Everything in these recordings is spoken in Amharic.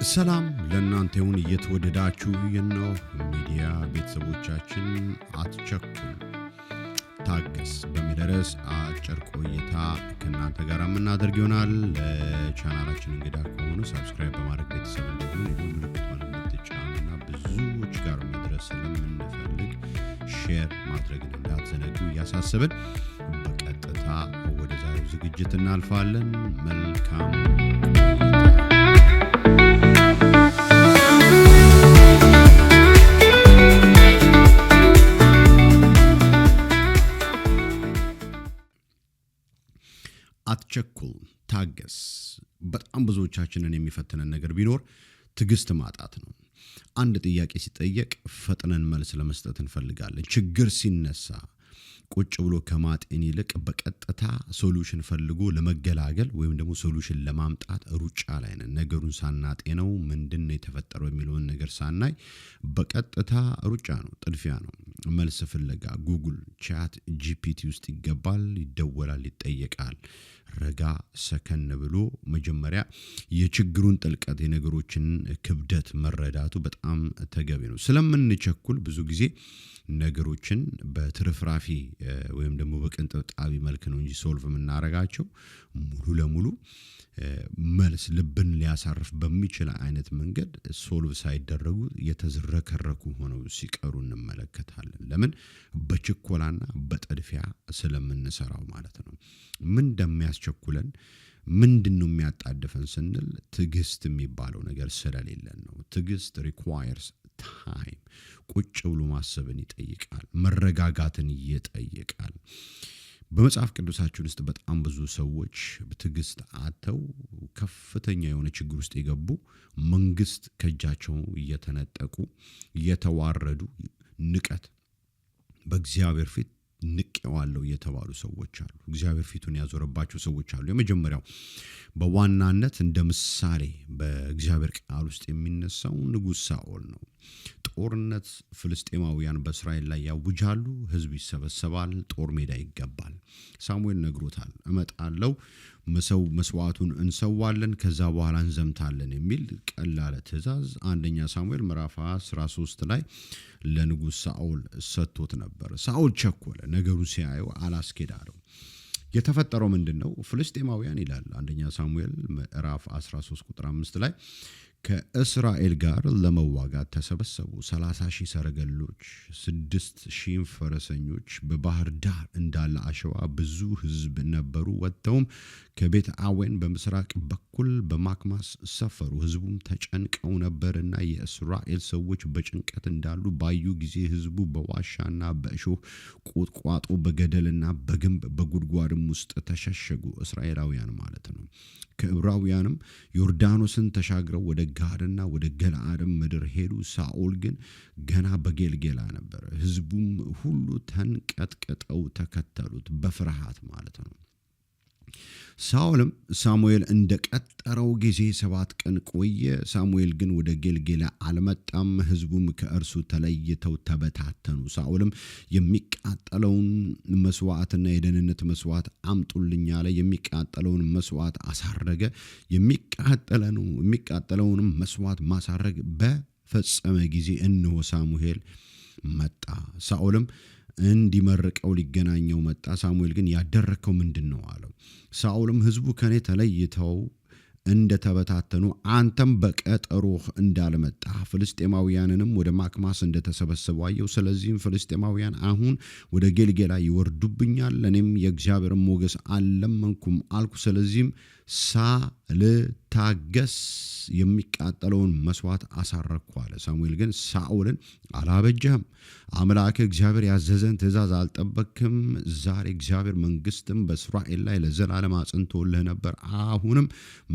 ሰላም ለእናንተ ይሁን። እየተወደዳችሁ የኖህ ሚዲያ ቤተሰቦቻችን፣ አትቸኩል ታገስ በሚል ርዕስ አጭር ቆይታ ከእናንተ ጋር የምናደርግ ይሆናል። ለቻናላችን እንግዳ ከሆኑ subscribe በማድረግ ቤተሰብ እንዲሆኑ፣ የደወል ምልክቷን እንድትጫኑና ብዙዎች ጋር መድረስ ስለምንፈልግ share ማድረግን እንዳትዘነጉ እያሳሰብን በቀጥታ ወደ ዛሬው ዝግጅት እናልፋለን። መልካም ቆይታ። አትቸኩል፣ ታገስ። በጣም ብዙዎቻችንን የሚፈትነን ነገር ቢኖር ትዕግስት ማጣት ነው። አንድ ጥያቄ ሲጠየቅ ፈጥነን መልስ ለመስጠት እንፈልጋለን። ችግር ሲነሳ ቁጭ ብሎ ከማጤን ይልቅ በቀጥታ solution ፈልጎ ለመገላገል ወይም ደግሞ solution ለማምጣት ሩጫ ላይ ነን። ነገሩን ሳናጤነው፣ ምንድን ነው የተፈጠረው የሚለውን ነገር ሳናይ በቀጥታ ሩጫ ነው፣ ጥድፊያ ነው። መልስ ፍለጋ Google፣ ChatGPT ውስጥ ይገባል፣ ይደወላል፣ ይጠየቃል። ረጋ ሰከን ብሎ መጀመሪያ የችግሩን ጥልቀት፣ የነገሮችን ክብደት መረዳቱ በጣም ተገቢ ነው። ስለምንቸኩል ብዙ ጊዜ ነገሮችን በትርፍራፊ ወይም ደግሞ በቅንጥብጣቢ መልክ ነው እንጂ solve የምናደርጋቸው ሙሉ ለሙሉ መልስ ልብን ሊያሳርፍ በሚችል አይነት መንገድ solve ሳይደረጉ የተዝረከረኩ ሆነው ሲቀሩ እንመለከታለን። ለምን? በችኮላና በጥድፊያ ስለምንሰራው ማለት ነው። ምን እንደሚያስቸኩለን፣ ምንድን ነው የሚያጣድፈን ስንል ትዕግስት የሚባለው ነገር ስለሌለን ነው። ትዕግስት requires time፣ ቁጭ ብሎ ማሰብን ይጠይቃል። መረጋጋትን ይጠይቃል። በመጽሐፍ ቅዱሳችን ውስጥ በጣም ብዙ ሰዎች ትዕግስት አጥተው ከፍተኛ የሆነ ችግር ውስጥ የገቡ፣ መንግስት ከእጃቸው እየተነጠቁ፣ እየተዋረዱ፣ ንቀት፣ በእግዚአብሔር ፊት ንቄዋለሁ የተባሉ ሰዎች አሉ። እግዚአብሔር ፊቱን ያዞረባቸው ሰዎች አሉ። የመጀመሪያው በዋናነት እንደ ምሳሌ በእግዚአብሔር ቃል ውስጥ የሚነሳው ንጉሥ ሳኦል ነው። ጦርነት ፍልስጤማውያን በእስራኤል ላይ ያውጃሉ። ህዝብ ይሰበሰባል፣ ጦር ሜዳ ይገባል። ሳሙኤል ነግሮታል። እመጣለው፣ መሰው መስዋዕቱን እንሰዋለን፣ ከዛ በኋላ እንዘምታለን የሚል ቀላል ትእዛዝ አንደኛ ሳሙኤል ምዕራፍ 13 ላይ ለንጉሥ ሳኦል ሰጥቶት ነበር። ሳኦል ቸኮለ። ነገሩን ሲያየው አላስኬድ አለው። የተፈጠረው ምንድን ነው? ፍልስጤማውያን ይላል አንደኛ ሳሙኤል ምዕራፍ 13 ቁጥር 5 ላይ፣ ከእስራኤል ጋር ለመዋጋት ተሰበሰቡ። 30 ሺህ ሰረገሎች፣ 6,000 ፈረሰኞች፣ በባህር ዳር እንዳለ አሸዋ ብዙ ሕዝብ ነበሩ። ወጥተውም ከቤት አዌን በምስራቅ በኩል በማክማስ ሰፈሩ። ሕዝቡም ተጨንቀው ነበርና የእስራኤል ሰዎች በጭንቀት እንዳሉ ባዩ ጊዜ ሕዝቡ በዋሻና በእሾህ ቁጥቋጦ፣ በገደልና በግንብ፣ በጉድጓድም ውስጥ ተሸሸጉ። እስራኤላውያን ማለት ነው። ከዕብራውያንም ዮርዳኖስን ተሻግረው ወደ ጋድና ወደ ገለዓድም ምድር ሄዱ። ሳኦል ግን ገና በጌልጌላ ነበር። ሕዝቡም ሁሉ ተንቀጥቅጠው ተከተሉት፣ በፍርሃት ማለት ነው። ሳኦልም ሳሙኤል እንደ ቀጠረው ጊዜ 7 ቀን ቆየ። ሳሙኤል ግን ወደ ጌልጌላ አልመጣም። ሕዝቡም ከእርሱ ተለይተው ተበታተኑ። ሳኦልም የሚቃጠለውን መስዋዕትና የደህንነት መስዋዕት አምጡልኝ አለ። የሚቃጠለውን መስዋዕት አሳረገ። የሚቃጠለውንም መስዋዕት ማሳረግ በፈጸመ ጊዜ እነሆ ሳሙኤል መጣ። ሳኦልም እንዲመርቀው ሊገናኘው መጣ። ሳሙኤል ግን ያደረግከው ምንድን ነው አለው። ሳኦልም ሕዝቡ ከእኔ ተለይተው እንደተበታተኑ፣ አንተም በቀጠሮህ እንዳልመጣህ፣ ፍልስጤማውያንንም ወደ ማክማስ እንደተሰበሰቡ አየሁ። ስለዚህም ፍልስጤማውያን አሁን ወደ ጌልጌላ ይወርዱብኛል፣ እኔም የእግዚአብሔርን ሞገስ አልለመንኩም አልኩ። ስለዚህም ሳልታገስ የሚቃጠለውን መስዋዕት አሳረግኩ አለ። ሳሙኤል ግን ሳኦልን አላበጀህም፣ አምላክህ እግዚአብሔር ያዘዘህን ትእዛዝ አልጠበቅህም። ዛሬ እግዚአብሔር መንግስትን በእስራኤል ላይ ለዘላለም አጽንቶልህ ነበር። አሁንም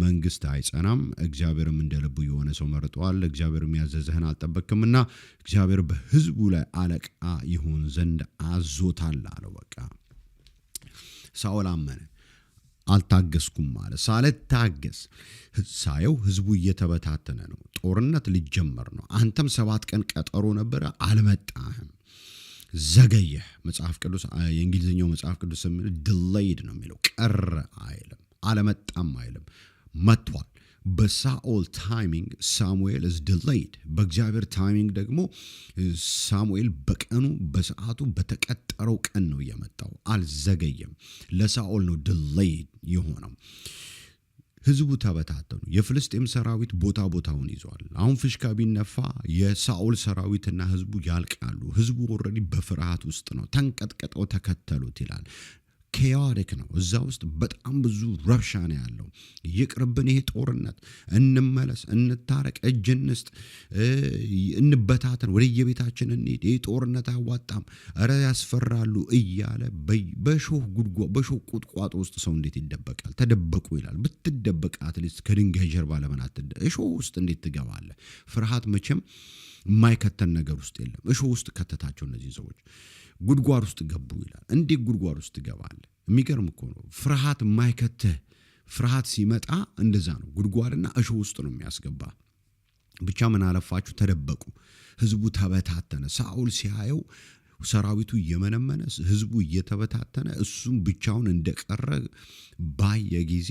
መንግስትህ አይጸናም። እግዚአብሔርም እንደ ልቡ የሆነ ሰው መርጧል። እግዚአብሔርም ያዘዘህን አልጠበቅህምና እግዚአብሔር በሕዝቡ ላይ አለቃ ይሆን ዘንድ አዞታል አለው። በቃ ሳኦል አመነ። አልታገስኩም አለ። ሳልታገስ ሳየው ህዝቡ እየተበታተነ ነው። ጦርነት ሊጀመር ነው። አንተም 7 ቀን ቀጠሮ ነበረ፣ አልመጣህም፣ ዘገየህ። መጽሐፍ ቅዱስ፣ የእንግሊዝኛው መጽሐፍ ቅዱስ የሚለው delayed ነው የሚለው፣ ቀረ አይልም፣ አለመጣም አይልም፣ መጥቷል። በሳኦል timing ሳሙኤል is delayed፣ በእግዚአብሔር timing ደግሞ ሳሙኤል በቀኑ፣ በሰዓቱ፣ በተቀጠረው ቀን ነው የመጣው፣ አልዘገየም። ለሳኦል ነው delayed የሆነው። ህዝቡ ተበታተኑ። የፍልስጤም ሰራዊት ቦታ ቦታውን ይዟል። አሁን ፍሽካ ቢነፋ የሳኦል ሰራዊትና ህዝቡ ያልቃሉ። ህዝቡ already በፍርሃት ውስጥ ነው። ተንቀጥቀጠው ተከተሉት ይላል። Chaotic ነው። እዛ ውስጥ በጣም ብዙ ረብሻ ነው ያለው። ይቅርብን ይሄ ጦርነት፣ እንመለስ፣ እንታረቅ፣ እጅ እንስጥ፣ እንበታተን፣ ወደየቤታችን እንሂድ፣ ይህ ጦርነት አያዋጣም፣ እረ ያስፈራሉ እያለ በሾህ ጉድጓ በሾህ ቁጥቋጦ ውስጥ ሰው እንዴት ይደበቃል? ተደበቁ ይላል። ብትደበቅ at least ከድንጋይ ጀርባ ለምን አትደ እሾህ ውስጥ እንዴት ትገባለህ? ፍርሃት መቼም የማይከተን ነገር ውስጥ የለም። እሾህ ውስጥ ከተታቸው እነዚህ ሰዎች። ጉድጓድ ውስጥ ገቡ ይላል። እንዴት ጉድጓድ ውስጥ ትገባለህ? የሚገርም እኮ ነው። ፍርሃት የማይከትህ ፍርሃት ሲመጣ እንደዛ ነው። ጉድጓድና እሾህ ውስጥ ነው የሚያስገባ። ብቻ ምን አለፋችሁ ተደበቁ። ህዝቡ ተበታተነ። ሳኦል ሲያየው ሰራዊቱ እየመነመነ፣ ህዝቡ እየተበታተነ፣ እሱም ብቻውን እንደቀረ ባየ ጊዜ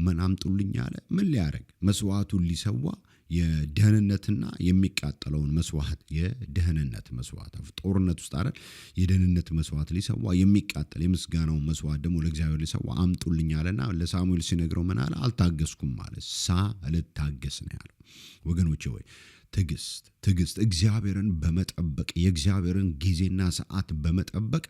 ምን አምጡልኝ አለ። ምን ሊያደርግ? መስዋዕቱን ሊሰዋ፣ የደህንነትና የሚቃጠለውን መስዋዕት፣ የደህንነት መስዋዕት ጦርነት ውስጥ አይደል? የደህንነት መስዋዕት ሊሰዋ፣ የሚቃጠል የምስጋናውን መስዋዕት ደግሞ ለእግዚአብሔር ሊሰዋ አምጡልኝ አለና ለሳሙኤል ሲነግረው ምን አለ? አልታገስኩም አለ። ሳልታገስ ነው ያለው። ወገኖቼ ወይ ትዕግስት፣ ትዕግስት እግዚአብሔርን በመጠበቅ፣ የእግዚአብሔርን ጊዜና ሰዓት በመጠበቅ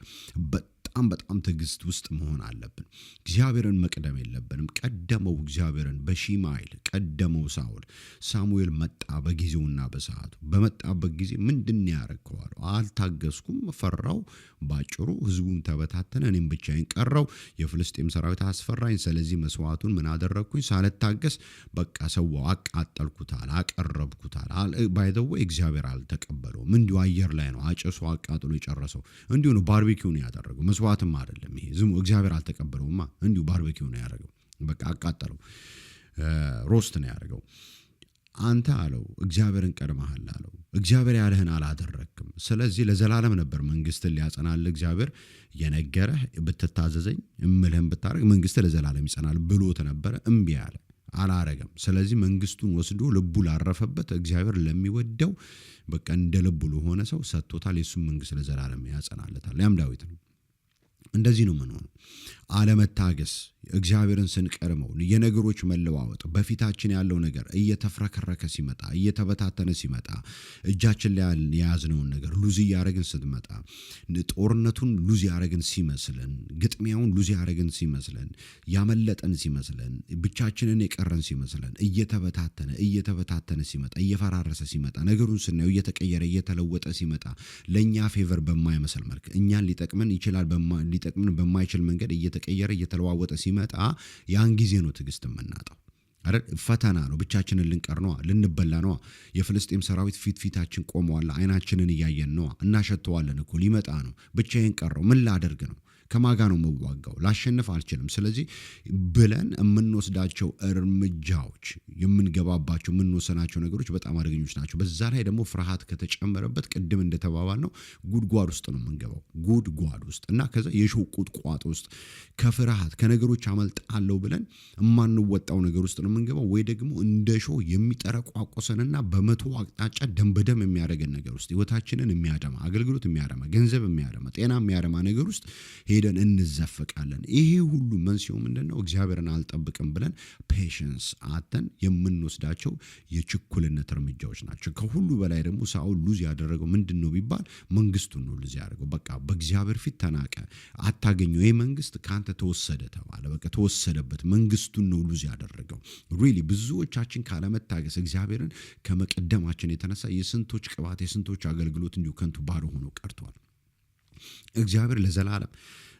በጣም በጣም ትዕግስት ውስጥ መሆን አለብን። እግዚአብሔርን መቅደም የለብንም። ቀደመው፣ እግዚአብሔርን በሺህ ማይል ቀደመው ሳኦል። ሳሙኤል መጣ በጊዜውና በሰዓቱ። በመጣበት ጊዜ ምንድን ያረግከው አለው። አልታገስኩም፣ ፈራው። ባጭሩ ህዝቡን ተበታተነ፣ እኔም ብቻዬን ቀረው። የፍልስጤም ሰራዊት አስፈራኝ። ስለዚህ መስዋዕቱን ምን አደረግኩኝ? ሳልታገስ በቃ ሰዋው፣ አቃጠልኩታል፣ አቀረብኩታል። By the way እግዚአብሔር አልተቀበለውም። እንዲሁ አየር ላይ ነው አጭሶ አቃጥሎ የጨረሰው። እንዲሁ ነው barbecue ነው ያደረገው። መስዋዕትም አይደለም ይሄ። ዝም እግዚአብሔር አልተቀበለውማ። እንዲሁ barbecue ነው ያደረገው። በቃ አቃጠለው፣ roast ነው ያደረገው። አንተ አለው እግዚአብሔርን ቀድመሃል አለው። እግዚአብሔር ያለህን አላደረግክም። ስለዚህ ለዘላለም ነበር መንግስትን ሊያጸናልህ እግዚአብሔር የነገረህ። ብትታዘዘኝ፣ እምልህን ብታደርግ መንግስት ለዘላለም ይጸናል ብሎት ነበረ። እምቢ አለ፣ አላረገም። ስለዚህ መንግስቱን ወስዶ ልቡ ላረፈበት፣ እግዚአብሔር ለሚወደው፣ በቃ እንደ ልቡ ለሆነ ሰው ሰጥቶታል። የእሱም መንግስት ለዘላለም ያጸናለታል። ያም ዳዊት ነው። እንደዚህ ነው የምንሆነው። አለመታገስ፣ እግዚአብሔርን ስንቀድመው፣ የነገሮች መለዋወጥ፣ በፊታችን ያለው ነገር እየተፍረከረከ ሲመጣ፣ እየተበታተነ ሲመጣ፣ እጃችን ላይ የያዝነውን ነገር lose እያደረግን ስትመጣ፣ ጦርነቱን lose ያደረግን ሲመስለን፣ ግጥሚያውን lose ያደረግን ሲመስለን፣ ያመለጠን ሲመስለን፣ ብቻችንን የቀረን ሲመስለን፣ እየተበታተነ እየተበታተነ ሲመጣ፣ እየፈራረሰ ሲመጣ፣ ነገሩን ስናየው እየተቀየረ እየተለወጠ ሲመጣ፣ ለእኛ favor በማይመስል መልክ፣ እኛን ሊጠቅመን ይችላል ሊጠቅመን በማይችል መንገድ እየተቀየረ እየተለዋወጠ ሲመጣ ያን ጊዜ ነው ትዕግስት የምናጣው አይደል? ፈተና ነው። ብቻችንን ልንቀር ነዋ፣ ልንበላ ነዋ። የፍልስጤም ሰራዊት ፊት ፊታችን ቆመዋል። አይናችንን እያየን ነዋ። እናሸተዋለን እኮ፣ ሊመጣ ነው። ብቻዬን ቀረው፣ ምን ላደርግ ነው? ከማን ጋ ነው መዋጋው? ላሸንፍ አልችልም። ስለዚህ ብለን የምንወስዳቸው እርምጃዎች፣ የምንገባባቸው፣ የምንወሰናቸው ነገሮች በጣም አደገኞች ናቸው። በዛ ላይ ደግሞ ፍርሃት ከተጨመረበት ቅድም እንደተባባልነው ጉድጓድ ውስጥ ነው የምንገባው። ጉድጓድ ውስጥ እና ከዛ የሾህ ቁጥቋጦ ውስጥ፣ ከፍርሃት ከነገሮች አመልጣለሁ ብለን የማንወጣው ነገር ውስጥ ነው የምንገባው። ወይ ደግሞ እንደ ሾህ የሚጠረቋቆሰንና በመቶ አቅጣጫ ደም በደም የሚያደርገን ነገር ውስጥ፣ ህይወታችንን የሚያደማ፣ አገልግሎት የሚያደማ፣ ገንዘብ የሚያደማ፣ ጤና የሚያደማ ነገር ውስጥ ሄደን እንዘፈቃለን። ይሄ ሁሉ መንስኤው ምንድን ነው? እግዚአብሔርን አልጠብቅም ብለን patience አጥተን የምንወስዳቸው የችኩልነት እርምጃዎች ናቸው። ከሁሉ በላይ ደግሞ ሳኦል lose ያደረገው ምንድን ነው ቢባል መንግስቱን ነው lose ያደረገው። በቃ በእግዚአብሔር ፊት ተናቀ። አታገኘው፣ ይህ መንግስት ከአንተ ተወሰደ ተባለ። በቃ ተወሰደበት። መንግስቱን ነው lose ያደረገው። Really ብዙዎቻችን ካለመታገስ፣ እግዚአብሔርን ከመቅደማችን የተነሳ የስንቶች ቅባት፣ የስንቶች አገልግሎት እንዲሁ ከንቱ ባዶ ሆኖ ቀርቷል። እግዚአብሔር ለዘላለም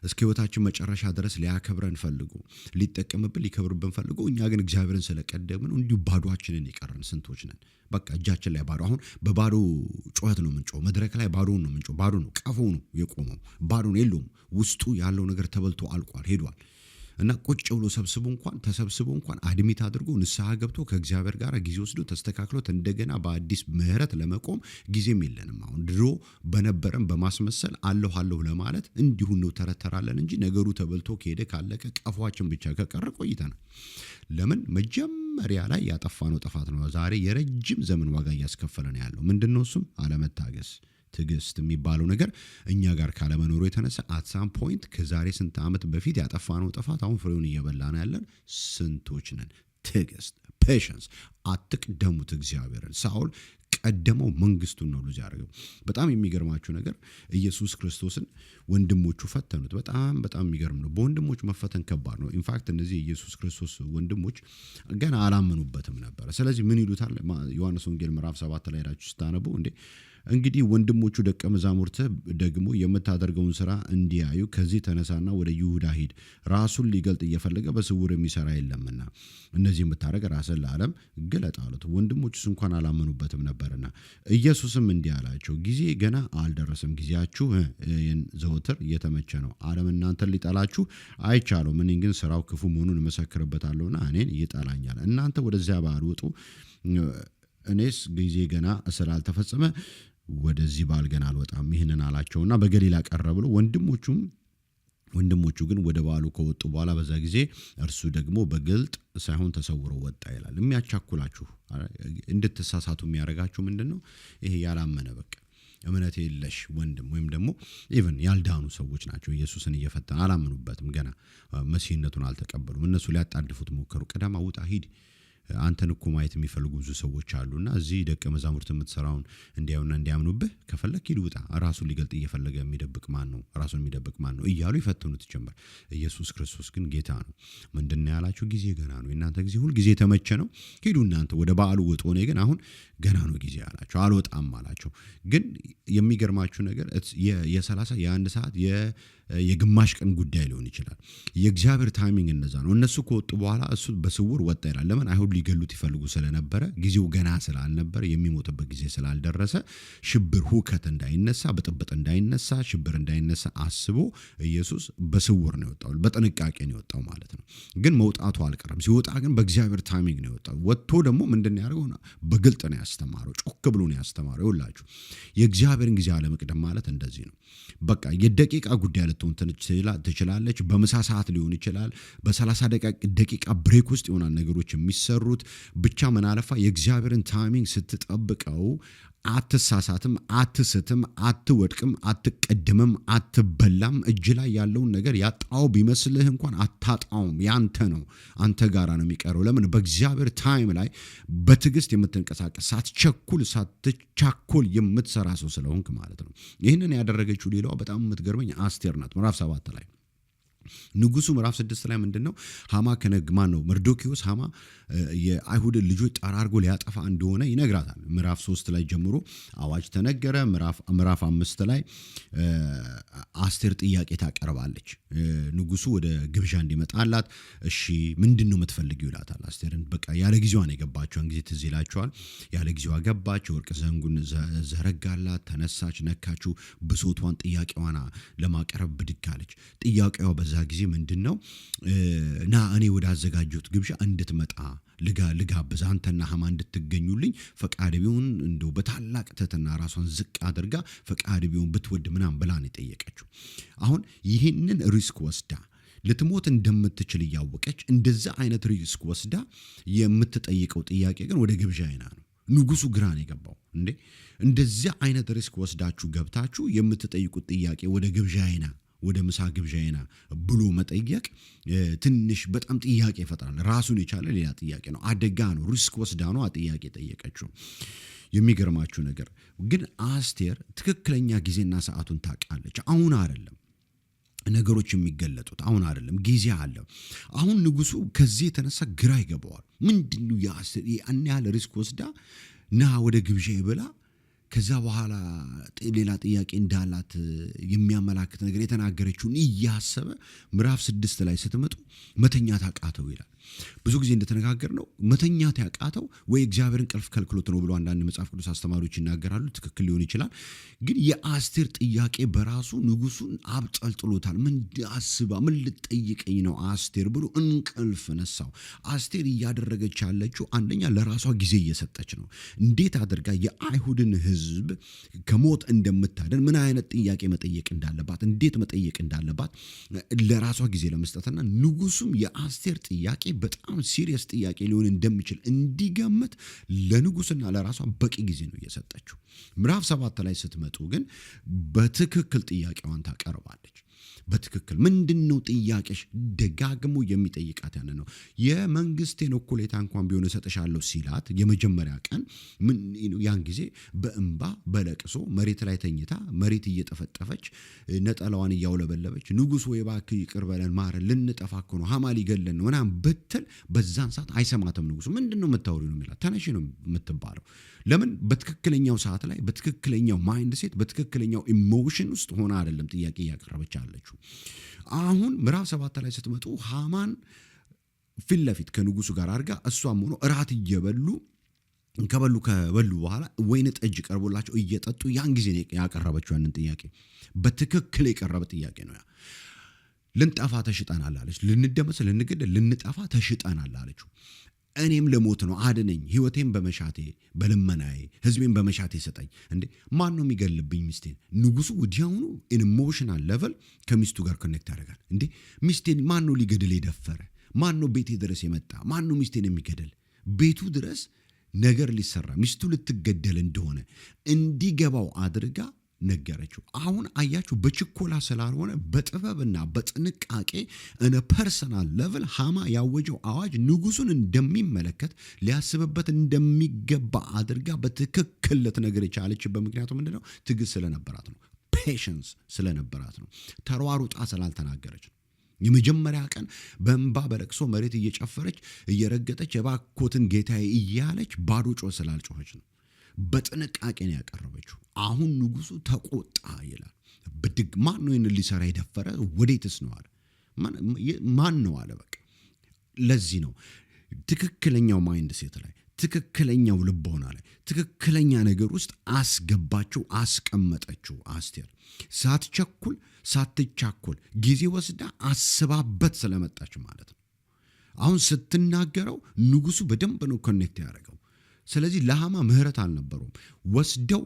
እስከ ህይወታችን መጨረሻ ድረስ ሊያከብረን ፈልጎ፣ ሊጠቀምብን፣ ሊከብርብን ፈልጎ፣ እኛ ግን እግዚአብሔርን ስለቀደምን እንዲሁ ባዷችንን የቀረን ስንቶች ነን። በቃ እጃችን ላይ ባዶ። አሁን በባዶ ጩኸት ነው የምንጮኸው። መድረክ ላይ ባዶውን ነው የምንጮኸው። ባዶ ነው፣ ቀፎ ነው የቆመው። ባዶ ነው፣ የለውም። ውስጡ ያለው ነገር ተበልቶ አልቋል፣ ሄዷል። እና ቁጭ ብሎ ሰብስቦ እንኳን ተሰብስቦ እንኳን admit አድርጎ ንስሐ ገብቶ ከእግዚአብሔር ጋር ጊዜ ወስዶ ተስተካክሎ እንደገና በአዲስ ምህረት ለመቆም ጊዜም የለንም። አሁን ድሮ በነበረን በማስመሰል አለሁ አለሁ ለማለት እንዲሁ እንውተረተራለን እንጂ ነገሩ ተበልቶ ከሄደ፣ ካለቀ፣ ቀፏችን ብቻ ከቀረ ቆይተናል። ለምን መጀመሪያ መጀመሪያ ላይ ያጠፋነው ጥፋት ነው ዛሬ የረጅም ዘመን ዋጋ እያስከፈለን ያለው። ምንድነው እሱም? አለመታገስ። ትዕግስት የሚባለው ነገር እኛ ጋር ካለመኖሩ የተነሳ at some point ከዛሬ ስንት ዓመት በፊት ያጠፋነው ጥፋት አሁን ፍሬውን እየበላን ያለን ስንቶች ነን? ትዕግስት፣ patience። አትቅደሙት እግዚአብሔርን። ሳኦል ቀደመው፣ መንግስቱን ነው lose ያደረገው። በጣም የሚገርማችሁ ነገር ኢየሱስ ክርስቶስን ወንድሞቹ ፈተኑት። በጣም በጣም የሚገርም ነው። በወንድሞች መፈተን ከባድ ነው። In fact እነዚህ የኢየሱስ ክርስቶስ ወንድሞች ገና አላመኑበትም ነበረ። ስለዚህ ምን ይሉታል? ዮሐንስ ወንጌል ምዕራፍ 7 ላይ ሄዳችሁ ስታነቡ፣ እንዴ እንግዲህ ወንድሞቹ ደቀ መዛሙርትህ ደግሞ የምታደርገውን ስራ እንዲያዩ ከዚህ ተነሳና ወደ ይሁዳ ሂድ፣ ራሱን ሊገልጥ እየፈለገ በስውር የሚሰራ የለምና እነዚህ የምታደርግ ራስህን ለዓለም ግለጥ አሉት። ወንድሞቹስ እንኳን አላመኑበትም ነበርና። ኢየሱስም እንዲህ አላቸው፣ ጊዜዬ ገና አልደረሰም፣ ጊዜያችሁ ዘወትር የተመቸ ነው። ዓለም እናንተን ሊጠላችሁ አይቻለውም፣ እኔን ግን ስራው ክፉ መሆኑን እመሰክርበታለሁና እኔን ይጠላኛል። እናንተ ወደዚያ በዓል ውጡ፣ እኔስ ጊዜዬ ገና ስላልተፈጸመ ወደዚህ በዓል ገና አልወጣም። ይህንን አላቸውና በገሊላ ቀረ ብሎ ወንድሞቹ ግን ወደ በዓሉ ከወጡ በኋላ በዛ ጊዜ እርሱ ደግሞ በግልጥ ሳይሆን ተሰውሮ ወጣ ይላል። የሚያቻኩላችሁ፣ እንድትሳሳቱ የሚያደርጋችሁ ምንድን ነው? ይሄ ያላመነ፣ በቃ እምነት የለሽ ወንድም ወይም ደግሞ even ያልዳኑ ሰዎች ናቸው። ኢየሱስን እየፈተኑ፣ አላመኑበትም፣ ገና መሲህነቱን አልተቀበሉም። እነሱ ሊያጣድፉት ሞከሩ። ቀደማ ውጣ ሂድ፣ አንተን እኮ ማየት የሚፈልጉ ብዙ ሰዎች አሉና እዚህ ደቀ መዛሙርት የምትሰራውን እንዲያዩና እንዲያምኑብህ ከፈለክ ሂድ ውጣ። ራሱን ሊገልጥ እየፈለገ የሚደብቅ ማን ነው? ራሱን የሚደብቅ ማን ነው? እያሉ ይፈትኑት ጀመር። ኢየሱስ ክርስቶስ ግን ጌታ ነው። ምንድን ነው ያላቸው? ጊዜ ገና ነው። የእናንተ ጊዜ ሁል ጊዜ የተመቸ ነው። ሂዱ እናንተ ወደ በዓሉ ውጡ፣ እኔ ግን አሁን ገና ነው ጊዜ አላቸው። አልወጣም አላቸው። ግን የሚገርማችሁ ነገር የ30፣ የ1 ሰዓት፣ የግማሽ ቀን ጉዳይ ሊሆን ይችላል። የእግዚአብሔር timing እንደዛ ነው። እነሱ ከወጡ በኋላ እሱ በስውር ወጣ ይላል። ለምን? አይሁድ ሊገሉት ይፈልጉ ስለነበረ፣ ጊዜው ገና ስላልነበረ፣ የሚሞትበት ጊዜ ስላልደረሰ፣ ሽብር ሁከት እንዳይነሳ፣ ብጥብጥ እንዳይነሳ፣ ሽብር እንዳይነሳ አስቦ ኢየሱስ በስውር ነው የወጣው። በጥንቃቄ ነው የወጣው ማለት ነው። ግን መውጣቱ አልቀረም። ሲወጣ ግን በእግዚአብሔር timing ነው የወጣው። ወጥቶ ደግሞ ምንድን ነው ያደርገው? በግልጥ ነው ያስተማረው። ጮክ ብሎ ነው ያስተማረው። ይኸውላችሁ የእግዚአብሔርን ጊዜ አለመቅደም ማለት እንደዚህ ነው። በቃ የደቂቃ ጉዳይ ልትሆን ትችላለች። በምሳ ሰዓት ሊሆን ይችላል። በ30 ደቂቃ break ውስጥ ይሆናል ነገሮች የሚሰሩት። ብቻ ምናለፋ የእግዚአብሔርን timing ስትጠብቀው አትሳሳትም፣ አትስትም፣ አትወድቅም፣ አትቀድምም፣ አትበላም። እጅ ላይ ያለውን ነገር ያጣው ቢመስልህ እንኳን አታጣውም። ያንተ ነው፣ አንተ ጋራ ነው የሚቀረው። ለምን? በእግዚአብሔር time ላይ በትዕግስት የምትንቀሳቀስ፣ ሳትቸኩል ሳትቻኮል የምትሰራ ሰው ስለሆንክ ማለት ነው። ይህንን ያደረገችው ሌላዋ በጣም የምትገርመኝ አስቴር ናት። ምዕራፍ 7 ላይ ንጉሱ፣ ምዕራፍ 6 ላይ ምንድን ነው ሃማ ከነግ ማን ነው መርዶኪዎስ ሃማ የአይሁድን ልጆች ጠራርጎ ሊያጠፋ እንደሆነ ይነግራታል። ምዕራፍ 3 ላይ ጀምሮ አዋጅ ተነገረ። ምዕራፍ 5 ላይ አስቴር ጥያቄ ታቀርባለች። ንጉሱ ወደ ግብዣ እንዲመጣላት፣ እሺ ምንድን ነው የምትፈልጊው ይላታል። አስቴርን በቃ ያለ ጊዜዋ ነው የገባችውን ጊዜ ትዝ ይላቸዋል። ያለ ጊዜዋ ገባች። የወርቅ ዘንጉን ዘረጋላት። ተነሳች፣ ነካችው። ብሶቷን ጥያቄዋን ለማቅረብ ብድግ አለች። ጥያቄዋ በዛ ጊዜ ምንድን ነው? ና እኔ ወዳዘጋጀሁት ግብዣ እንድትመጣ ልጋብዝ፣ አንተና ሀማ እንድትገኙልኝ ፈቃድ ቢሆን፣ እንደው በታላቅ ትህትና ራሷን ዝቅ አድርጋ ፈቃድ ቢሆን ብትወድ ምናምን ብላ ነው የጠየቀችው። አሁን ይህንን risk ወስዳ፣ ልትሞት እንደምትችል እያወቀች እንደዛ አይነት risk ወስዳ የምትጠይቀው ጥያቄ ግን ወደ ግብዣ ና ነው። ንጉሱ ግራ ነው የገባው። እንዴ እንደዚያ አይነት risk ወስዳችሁ ገብታችሁ የምትጠይቁት ጥያቄ ወደ ግብዣ ና፣ ወደ ምሳ ግብዣዬ ና ብሎ መጠየቅ ትንሽ በጣም ጥያቄ ይፈጥራል። ራሱን የቻለ ሌላ ጥያቄ ነው። አደጋ ነው። Risk ወስዳ ነው ጥያቄ ጠየቀችው። የሚገርማችሁ ነገር ግን አስቴር ትክክለኛ ጊዜና ሰዓቱን ታውቃለች። አሁን አይደለም ነገሮች የሚገለጡት፣ አሁን አይደለም፣ ጊዜ አለ። አሁን ንጉሱ ከዚህ የተነሳ ግራ ይገባዋል። ምንድን ነው ያን ያህል risk ወስዳ ና ወደ ግብዣ ብላ ከዛ በኋላ ሌላ ጥያቄ እንዳላት የሚያመላክት ነገር የተናገረችውን እያሰበ ምዕራፍ 6 ላይ ስትመጡ መተኛት አቃተው ይላል። ብዙ ጊዜ እንደተነጋገርነው መተኛት ያቃተው ወይ እግዚአብሔር እንቅልፍ ከልክሎት ነው ብሎ አንዳንድ መጽሐፍ ቅዱስ አስተማሪዎች ይናገራሉ። ትክክል ሊሆን ይችላል። ግን የአስቴር ጥያቄ በራሱ ንጉሱን አብጠልጥሎታል። ምን አስባ ምን ልትጠይቀኝ ነው አስቴር ብሎ እንቅልፍ ነሳው። አስቴር እያደረገች ያለችው አንደኛ ለራሷ ጊዜ እየሰጠች ነው። እንዴት አድርጋ የአይሁድን ሕዝብ ከሞት እንደምታድን፣ ምን አይነት ጥያቄ መጠየቅ እንዳለባት፣ እንዴት መጠየቅ እንዳለባት ለራሷ ጊዜ ለመስጠትና ንጉሱም የአስቴር ጥያቄ በጣም serious ጥያቄ ሊሆን እንደሚችል እንዲገምት ለንጉስና ለራሷ በቂ ጊዜ ነው እየሰጠችው። ምዕራፍ 7 ላይ ስትመጡ ግን በትክክል ጥያቄዋን ታቀርባለች። በትክክል ምንድን ነው ጥያቄሽ? ደጋግሞ የሚጠይቃት ያን ነው። የመንግስቴን እኩሌታ እንኳን ቢሆን እሰጥሻለሁ ሲላት የመጀመሪያ ቀን ያን ጊዜ በእንባ በለቅሶ መሬት ላይ ተኝታ መሬት እየጠፈጠፈች ነጠላዋን እያውለበለበች ንጉሥ ወይ እባክህ ይቅር በለን ማረን፣ ልንጠፋ እኮ ነው፣ ሐማ ሊገለን ነው ምናምን ብትል በዛን ሰዓት አይሰማትም ንጉሱ። ምንድን ነው የምታወሪው ነው የሚላት። ተነሺ ነው የምትባለው። ለምን? በትክክለኛው ሰዓት ላይ፣ በትክክለኛው mindset፣ በትክክለኛው emotion ውስጥ ሆና አይደለም ጥያቄ እያቀረበች አለችው። አሁን ምዕራፍ 7 ላይ ስትመጡ ሃማን ፊት ለፊት ከንጉሱ ጋር አድርጋ እሷም ሆኖ እራት እየበሉ ከበሉ በኋላ ወይን ጠጅ ቀርቦላቸው እየጠጡ ያን ጊዜ ያቀረበችው ያንን ጥያቄ በትክክል የቀረበ ጥያቄ ነው። ያ ልንጠፋ ተሽጠናል አለች። ልንደመስ፣ ልንገደል፣ ልንጠፋ ተሽጠናል አለችው። እኔም ለሞት ነው፣ አድነኝ፣ ህይወቴን በመሻቴ በልመናዬ ህዝቤን በመሻቴ ሰጠኝ። እንዴ ማን ነው የሚገልብኝ ሚስቴን? ንጉሱ ወዲያውኑ emotional level ከሚስቱ ጋር connect ያደርጋል። እንዴ ሚስቴን ማን ነው ሊገድል የደፈረ? ማን ነው ቤቴ ድረስ የመጣ? ማን ነው ሚስቴን የሚገድል? ቤቱ ድረስ ነገር ሊሰራ ሚስቱ ልትገደል እንደሆነ እንዲገባው አድርጋ ነገረችው። አሁን አያችሁ፣ በችኮላ ስላልሆነ በጥበብና በጥንቃቄ in a personal level ሃማ ያወጀው አዋጅ ንጉሱን እንደሚመለከት ሊያስብበት እንደሚገባ አድርጋ በትክክል ልትነግር የቻለችበት ምክንያቱ ምንድነው? ትዕግስት ስለነበራት ነው። Patience ስለነበራት ነው። ተሯሩጣ ስላልተናገረች ነው። የመጀመሪያ ቀን በእንባ በለቅሶ መሬት እየጨፈረች እየረገጠች የባኮትን ጌታዬ እያለች ባዶ ጮህ ስላልጮኸች ነው። በጥንቃቄ ነው ያቀረበችው። አሁን ንጉሱ ተቆጣ ይላል። ብድግ ማን ነው ይህንን ሊሰራ የደፈረ? ወዴትስ ነው አለ። ማን ነው አለ። በቃ ለዚህ ነው ትክክለኛው mindset ላይ፣ ትክክለኛው ልቦና ላይ፣ ትክክለኛ ነገር ውስጥ አስገባችው፣ አስቀመጠችው። አስቴር ሳትቸኩል ሳትቻኮል ጊዜ ወስዳ አስባበት ስለመጣች ማለት ነው። አሁን ስትናገረው ንጉሱ በደንብ ነው connect ያደረገው። ስለዚህ ለሃማ ምህረት አልነበረውም። ወስደው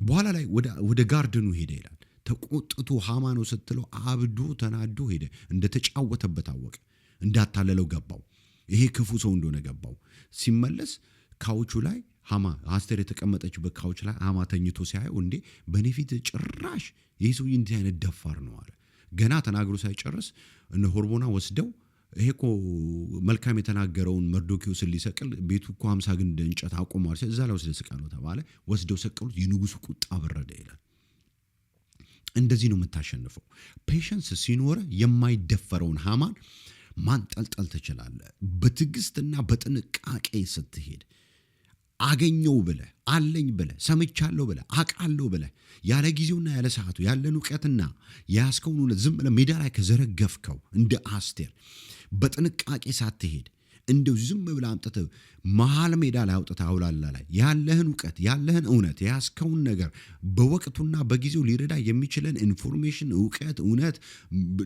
በኋላ ላይ ወደ garden ኑ ሄደ ይላል። ተቆጥቶ ሃማ ነው ስትለው አብዶ ተናዶ ሄደ። እንደተጫወተበት አወቀ። እንዳታለለው ገባው። ይሄ ክፉ ሰው እንደሆነ ገባው። ሲመለስ ካውቹ ላይ ሃማ፣ አስቴር የተቀመጠችበት couch ላይ ሃማ ተኝቶ ሲያየው እንዴ በእኔ ፊት ጭራሽ ይህ ሰውዬ እንዲህ አይነት ደፋር ነው አለ። ገና ተናግሮ ሳይጨርስ እነ ሆርቦና ወስደው ይሄ እኮ መልካም የተናገረውን መርዶኪዎስን ሊሰቅል ቤቱ እኮ 50 ግንድ እንጨት አቆሟል፣ እዛ ላይ ወስደህ ስቀለው ተባለ። ወስደው ሰቀሉት። የንጉሱ ቁጣ በረደ ይላል። እንደዚህ ነው የምታሸንፈው። Patience ሲኖር የማይደፈረውን ሃማን ማንጠልጠል ትችላለህ። በትዕግስትና በጥንቃቄ ስትሄድ አገኘው ብለህ፣ አለኝ ብለህ፣ ሰምቻለሁ ብለህ፣ አውቃለሁ ብለህ ያለ ጊዜውና ያለ ሰዓቱ ያለን እውቀትና የያዝከውን እውነት ዝም ብለህ ሜዳ ላይ ከዘረገፍከው፣ እንደ አስቴር በጥንቃቄ ሳትሄድ እንደው ዝም ብለህ አምጥተህ መሀል ሜዳ ላይ አውጥተህ አውላላ ላይ ያለህን እውቀት፣ ያለህን እውነት፣ የያዝከውን ነገር፣ በወቅቱና በጊዜው ሊረዳ የሚችለን information፣ እውቀት፣ እውነት፣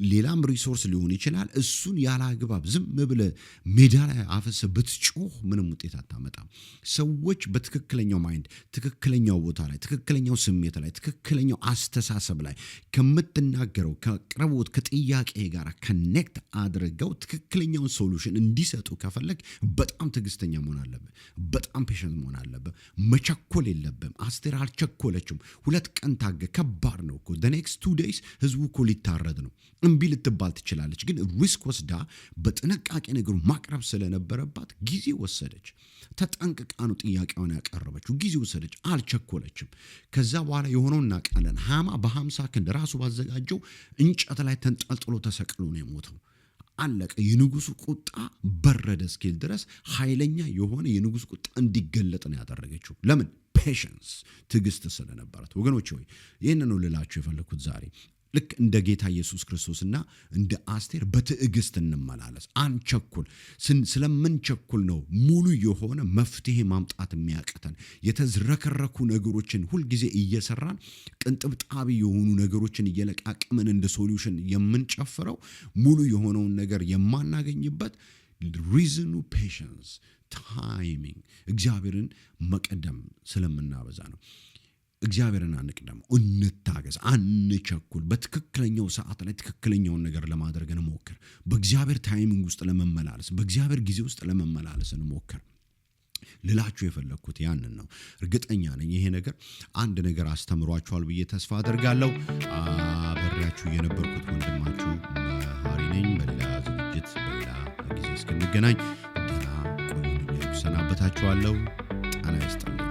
ሌላም resource ሊሆን ይችላል። እሱን ያለ አግባብ ዝም ብለህ ሜዳ ላይ አፈሰህ ብትጮህ ምንም ውጤት አታመጣም። ሰዎች በትክክለኛው mind፣ ትክክለኛው ቦታ ላይ፣ ትክክለኛው ስሜት ላይ፣ ትክክለኛው አስተሳሰብ ላይ ከምትናገረው ከቅርቦት ከጥያቄ ጋር connect አድርገው ትክክለኛውን solution እንዲሰጡ ከፈለግክ በጣም ትዕግስተኛ መሆን አለብህ። በጣም patient መሆን አለብህ። መቸኮል የለብህም። አስቴር አልቸኮለችም። 2 ቀን ታገ ከባድ ነው እኮ። Next 2 days ህዝቡ እኮ ሊታረድ ነው። እምቢ ልትባል ትችላለች። ግን risk ወስዳ በጥንቃቄ ነገሩ ማቅረብ ስለነበረባት ጊዜ ወሰደች። ተጠንቅቃ ነው ጥያቄዋን ያቀረበችው። ጊዜ ወሰደች፣ አልቸኮለችም። ከዛ በኋላ የሆነው እናውቃለን። ሃማ በ50 ክንድ ራሱ ባዘጋጀው እንጨት ላይ ተንጠልጥሎ ተሰቅሎ ነው የሞተው። አለቀ። የንጉሱ ቁጣ በረደ እስኪል ድረስ ኃይለኛ የሆነ የንጉሱ ቁጣ እንዲገለጥ ነው ያደረገችው። ለምን? Patience፣ ትዕግስት ስለነበራት። ወገኖች ሆይ፣ ይህን ነው ልላችሁ የፈለግኩት ዛሬ። ልክ እንደ ጌታ ኢየሱስ ክርስቶስና እንደ አስቴር በትዕግስት እንመላለስ፣ አንቸኩል። ስለምንቸኩል ነው ሙሉ የሆነ መፍትሄ ማምጣት የሚያቅተን። የተዝረከረኩ ነገሮችን ሁልጊዜ እየሰራን ቅንጥብጣቢ የሆኑ ነገሮችን እየለቃቀምን እንደ solution የምንጨፍረው፣ ሙሉ የሆነውን ነገር የማናገኝበት reason ኑ patience፣ timing፣ እግዚአብሔርን መቀደም ስለምናበዛ ነው። እግዚአብሔርን አንቅደመው፣ እንታገስ፣ አንቸኩል። በትክክለኛው ሰዓት ላይ ትክክለኛውን ነገር ለማድረግ እንሞክር። በእግዚአብሔር timing ውስጥ ለመመላለስ፣ በእግዚአብሔር ጊዜ ውስጥ ለመመላለስ እንሞክር። ልላችሁ የፈለግኩት ያንን ነው። እርግጠኛ ነኝ ይሄ ነገር አንድ ነገር አስተምሯችኋል ብዬ ተስፋ አደርጋለሁ። አብሬያችሁ የነበርኩት ወንድማችሁ መሀሪ ነኝ። በሌላ ዝግጅት በሌላ ጊዜ እስክንገናኝ ደህና ቆዩልኝ። ሰናበታችኋለሁ። ጤና ይስጥልኝ።